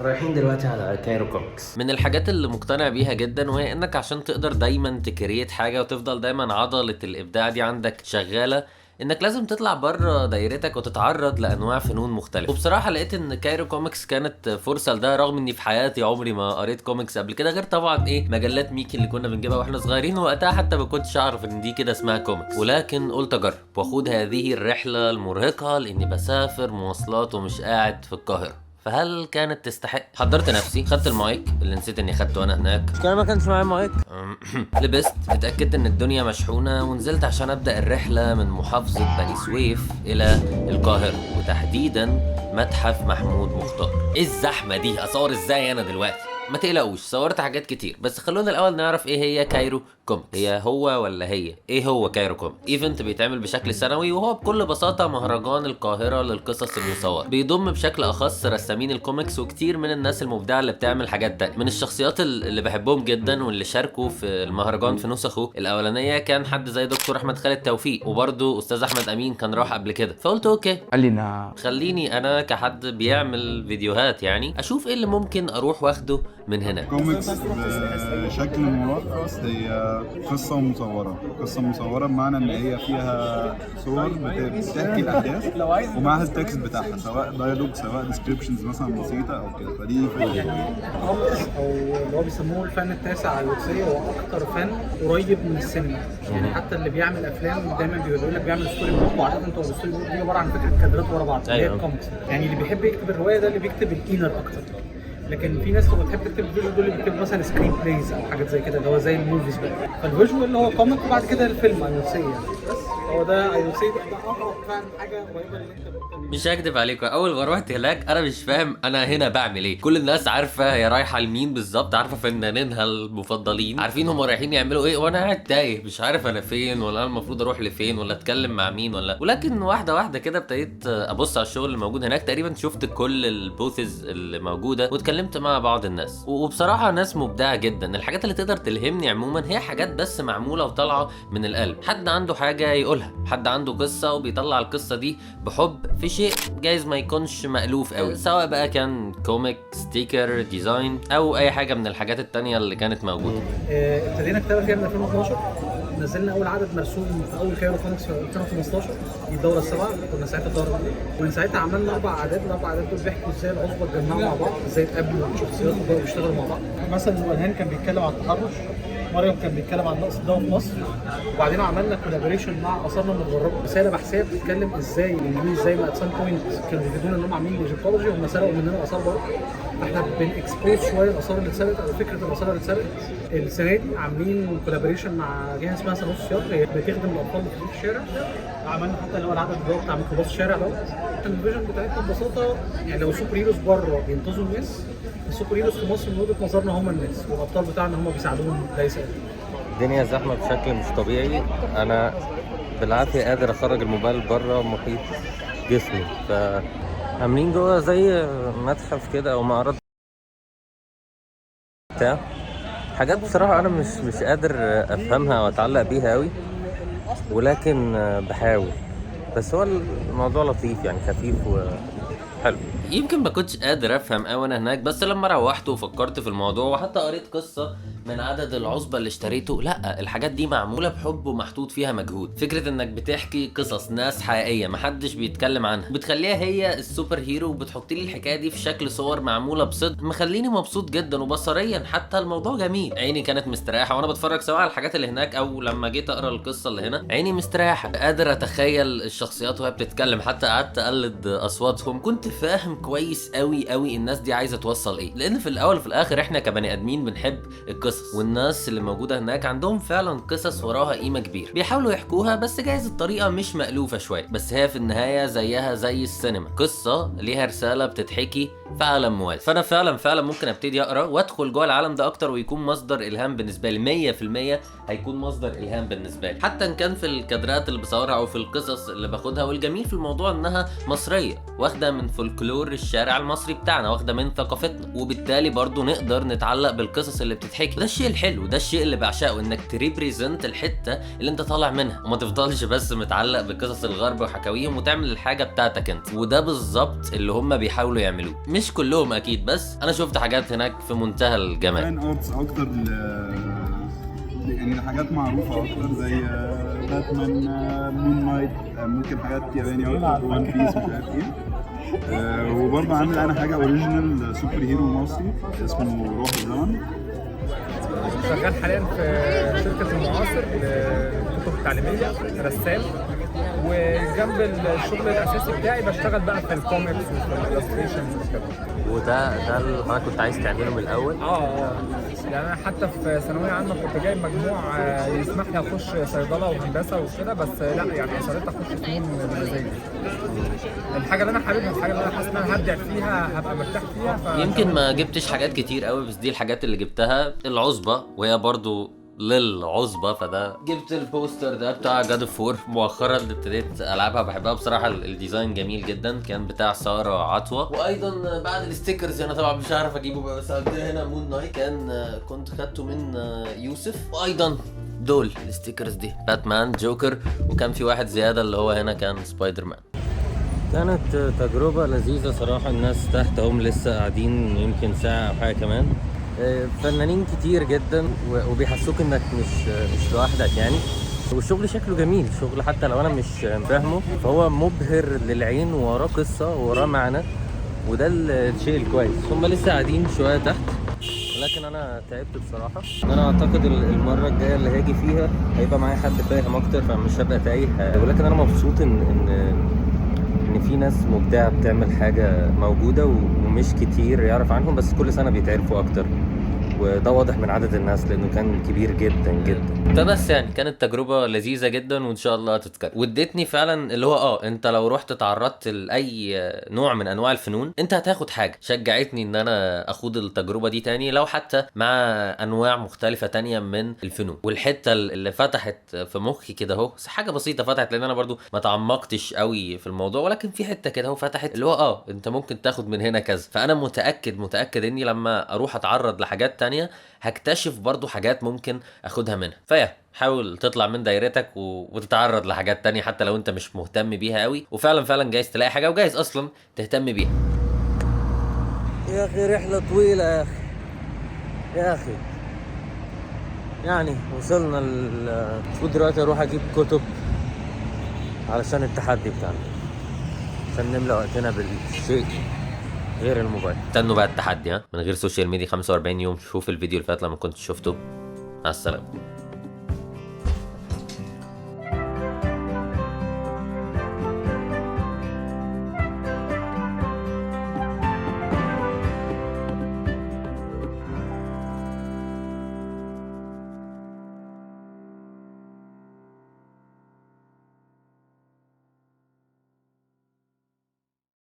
رايحين دلوقتي على Cairo Comics. من الحاجات اللي مقتنع بيها جدا وهي انك عشان تقدر دايما ت create حاجة وتفضل دايما عضلة الابداع دي عندك شغاله، انك لازم تطلع بره دايرتك وتتعرض لانواع فنون مختلفه. وبصراحة لقيت ان Cairo Comics كانت فرصة لده، رغم اني في حياتي عمري ما قريت كوميكس قبل كده، غير طبعا ايه مجلات ميكي اللي كنا بنجيبها واحنا صغيرين، وقتها حتى ما كنتش اعرف ان دي كده اسمها كوميكس. ولكن قلت اجرب واخوض هذه الرحلة المرهقه لاني بسافر مواصلات ومش قاعد في القاهره. فهل كانت تستحق؟ حضرت نفسي، خدت المايك اللي نسيت اني خدته وانا هناك. كان ما كانش معايا مايك. لبست، اتاكدت ان الدنيا مشحونه، ونزلت عشان ابدا الرحلة من محافظة بني سويف الى القاهره، وتحديدا متحف محمود مختار. ايه الزحمة دي؟ اصور ازاي انا دلوقتي؟ ما تقلقوش، صورت حاجات كتير، بس خلونا الاول نعرف ايه هي Cairo Comics. هي هو ولا هي ايه هو Cairo Comics؟ event بيتعمل بشكل سنوي، وهو بكل بساطة مهرجان القاهرة للقصص المصوره، بيضم بشكل اخص رسامين الكوميكس وكتير من الناس المبدعه اللي بتعمل حاجات تانية. من الشخصيات اللي بحبهم جدا واللي شاركوا في المهرجان في نسخه الاولانية كان حد زي دكتور احمد خالد توفيق، وبرده استاذ احمد امين كان راح قبل كده. فقلت okay، خلينا خليني انا كحد بيعمل فيديوهات يعني اشوف ايه اللي ممكن اروح واخده من هنا. كوميكس بشكل ملخص هي قصة مصورة، قصة مصورة بمعنى إن هي فيها صور بتحكي الأحداث ومعها ال text بتاعها، سواء dialogue سواء descriptions مثلا بسيطة أو كده، فدي فكرة. كوميكس او اللي هو بيسموه الفن التاسع الوصيه، هو اكتر فن قريب من السينما. يعني حتى اللي بيعمل افلام دايما بيقول لك بيعمل storyboard، وعاده انت ال storyboard دي عبارة عن فكرة كادرات ورا بعض اللي هي الكوميكس. يعني اللي بيحب يكتب الرواية ده اللي بيكتب ال inner اكتر، لكن في ناس تبقى بتحب تكتب ال visual، دول اللي بيكتبوا مثلا screenplays او حاجات زي كده، اللي هو زي ال movies بقى. فال visual اللي هو comic، وبعد كده الفيلم I would say يعني. بس هو ده I would say ده اقرب فعلا حاجة قريبه اللي انت بتتكلم. مش هكدب عليكم، اول ما روحت هناك انا مش فاهم انا هنا بعمل ايه. كل الناس عارفه هي رايحة لمين بالظبط، عارفه فنانينها المفضلين، عارفين هم رايحين يعملوا ايه، وانا قاعد تايه مش عارف انا فين، ولا انا المفروض اروح لفين، ولا اتكلم مع مين ولا. ولكن واحدة واحدة كده ابتديت ابص على الشغل اللي موجود هناك. تقريبا شفت كل ال booths اللي موجودة واتكلمت مع بعض الناس، وبصراحة ناس مبدعة جدا. الحاجات اللي تقدر تلهمني عموما هي حاجات بس معمولة وطالعه من القلب، حد عنده حاجة يقولها، حد عنده قصة وبيطلع القصة دي بحب في شيء جايز ما يكونش مألوف قوي، سواء بقى كان comic، sticker، design، او اي حاجة من الحاجات التانية اللي كانت موجوده. ابتدينا كتابه فيها من 2012، نزلنا اول عدد مرسوم في اول Cairo Comics في 2015، دي الدورة السابعه، كنا ساعتها الدورة الاولى، ومن ساعتها عملنا اربع اعداد. الاربع اعداد دول بيحكوا ازاي العصبة اتجمعوا مع بعض، ازاي اتقابلوا الشخصيات وبقوا بيشتغلوا مع بعض. مثلا ولهان كان بيتكلم عن التحرش، مريم كان بيتكلم عن نقص الدواء في مصر. وبعدين عملنا collaboration مع اثارنا المتغربه، رسالة بحثيه بتتكلم ازاي الانجليز زي ما at some point كانوا بيفيدونا انهم عاملين Egyptology، هم سرقوا مننا اثار برضه، فاحنا بن expose شوية الاثار اللي اتسرقت او فكرة الاثار اللي اتسرقت. السنة دي عاملين collaboration مع جهة اسمها صندوق السياق، هي بتخدم الاطفال اللي في الشارع. عملنا حتى اللي هو العدد اللي هو بتاع ميكروباص الشارع دوت. ال vision بتاعتنا ببساطه، يعني لو ال superheroes بره بينقذوا الناس، ال superheroes في مصر من وجهه نظرنا هم الناس، والابطال بتاعنا هم بيساعدوهم ليس الا. الدنيا زحمة بشكل مش طبيعي، انا بالعافية قادر اخرج الموبايل بره محيط جسمي. ف عاملين جوه زي متحف كده او معرض بتاع حاجات بصراحة انا مش قادر افهمها واتعلق بيها قوي، ولكن بحاول. بس هو الموضوع لطيف يعني، خفيف وحلو. يمكن ما كنتش قادر افهم قوي وانا هناك، بس لما روحت وفكرت في الموضوع وحتى قريت قصة من عدد العصبة اللي اشتريته، لا الحاجات دي معمولة بحب ومحطوط فيها مجهود. فكرة انك بتحكي قصص ناس حقيقية محدش بيتكلم عنها، بتخليها هي ال superhero، وبتحط لي الحكاية دي في شكل صور معمولة بصدق، مخليني مبسوط جدا. وبصريا حتى الموضوع جميل، عيني كانت مستريحه وانا بتفرج سواء على الحاجات اللي هناك او لما جيت اقرا القصة اللي هنا، عيني مستريحه، قادر اتخيل الشخصيات وهي بتتكلم، حتى قعدت اقلد اصواتهم. كنت فاهم كويس قوي قوي الناس دي عايزه توصل ايه، لان في الاول وفي الاخر احنا كبني ادمين بنحب القصص، والناس اللي موجودة هناك عندهم فعلا قصص وراها قيمة كبيرة بيحاولوا يحكوها، بس جايز الطريقة مش مألوفة شوية، بس هي في النهاية زيها زي السينما، قصة ليها رسالة بتتحكي في عالم موازي. فانا فعلا فعلا ممكن ابتدي اقرا وادخل جوه العالم ده اكتر، ويكون مصدر الهام بالنسبة لي 100%، هيكون مصدر الهام بالنسبة لي حتى ان كان في الكادرات اللي بصورها او في القصص اللي باخدها. والجميل في الموضوع انها مصرية واخده من فولكلور فولكلور الشارع المصري بتاعنا، واخده من ثقافتنا، وبالتالي برضو نقدر نتعلق بالقصص اللي بتتحكي. ده الشيء الحلو، ده الشيء اللي بعشقه، انك ت represent الحتة اللي انت طالع منها وما تفضلش بس متعلق بقصص الغرب وحكاويهم، وتعمل الحاجة بتاعتك انت. وده بالظبط اللي هم بيحاولوا يعملوه، مش كلهم اكيد، بس انا شفت حاجات هناك في منتهى الجمال. fan arts اكتر يعني لحاجات معروفة اكتر زي باتمان، Moon Knight، ممكن حاجات ياباني اكتر، One Piece، مش عارف ايه. وبرضه عامل انا حاجة original superhero مصري اسمه روح الزمن. شغال حاليا في شركة المعاصر للكتب التعليمية، رسام، وجنب الشغل الأساسي بتاعي بشتغل بقى في الكوميكس وفي ال illustrations وكده. وده اللي حضرتك كنت عايز تعمله من الاول؟ اه يعني انا حتى في ثانوية عامة كنت جايب مجموع يسمح لي اخش صيدلة وهندسة وكده، بس لا يعني اصريت اخش فنون بمزاجي. الحاجة اللي انا حاببها، الحاجة اللي انا حاسس ان انا هبدع فيها، هبقى مرتاح فيها. يمكن ما جبتش حاجات كتير قوي، بس دي الحاجات اللي جبتها. العصبة، وهي برضو للعصبة، فده جبت ال poster ده بتاع God of War، مؤخرا اللي ابتديت العبها، بحبها بصراحة، ال design جميل جدا، كان بتاع سارة عطوة. وايضا بعد ال stickers انا طبعا مش عارف اجيبه بقى، بس عندنا هنا Moon Knight كان كنت خدته من يوسف. وايضا دول ال stickers دي، باتمان، جوكر، وكان في واحد زيادة اللي هو هنا كان سبايدر مان. كانت تجربة لذيذة صراحة. الناس تحت هم لسه قاعدين يمكن ساعة أو حاجة كمان، فنانين كتير جدا وبيحسوك انك مش لوحدك يعني. والشغل شكله جميل، شغل حتى لو انا مش فاهمه فهو مبهر للعين، وراه قصة وراه معنى، وده الشيء الكويس. هم لسه قاعدين شوية تحت، لكن انا تعبت بصراحة. انا اعتقد المرة الجاية اللي هاجي فيها هيبقى معايا حد فاهم اكتر، فمش هبقى تايه. ولكن انا مبسوط ان في ناس مبدعة بتعمل حاجة موجودة ومش كتير يعرف عنهم، بس كل سنة بيتعرفوا اكتر، وده واضح من عدد الناس لانه كان كبير جدا جدا. فبس يعني كانت تجربه لذيذة جدا، وان شاء الله تتكرر. وادتني فعلا اللي هو انت لو رحت تعرضت لاي نوع من انواع الفنون انت هتاخد حاجة. شجعتني ان انا اخوض التجربة دي تاني، لو حتى مع انواع مختلفة تانية من الفنون. والحتة اللي فتحت في مخي كده اهو، حاجة بسيطة فتحت، لان انا برضو ما تعمقتش قوي في الموضوع، ولكن في حتة كده اهو فتحت اللي هو انت ممكن تاخد من هنا كذا. فانا متاكد اني لما اروح اتعرض لحاجات تانية هكتشف برضو حاجات ممكن اخدها منها. فيا حاول تطلع من دايرتك وتتعرض لحاجات تانية حتى لو انت مش مهتم بيها قوي، وفعلا فعلا جايز تلاقي حاجة، وجايز اصلا تهتم بيها. يا اخي رحلة طويلة يا اخي، يا اخي يعني وصلنا المفروض دلوقتي اروح اجيب كتب علشان التحدي بتاعنا، عشان نملى وقتنا بالشيء غير الموبايل. استنوا بقى التحدي، ها، من غير social media 45 يوم. شوف الفيديو اللي فات لما كنت شفته. مع السلامة.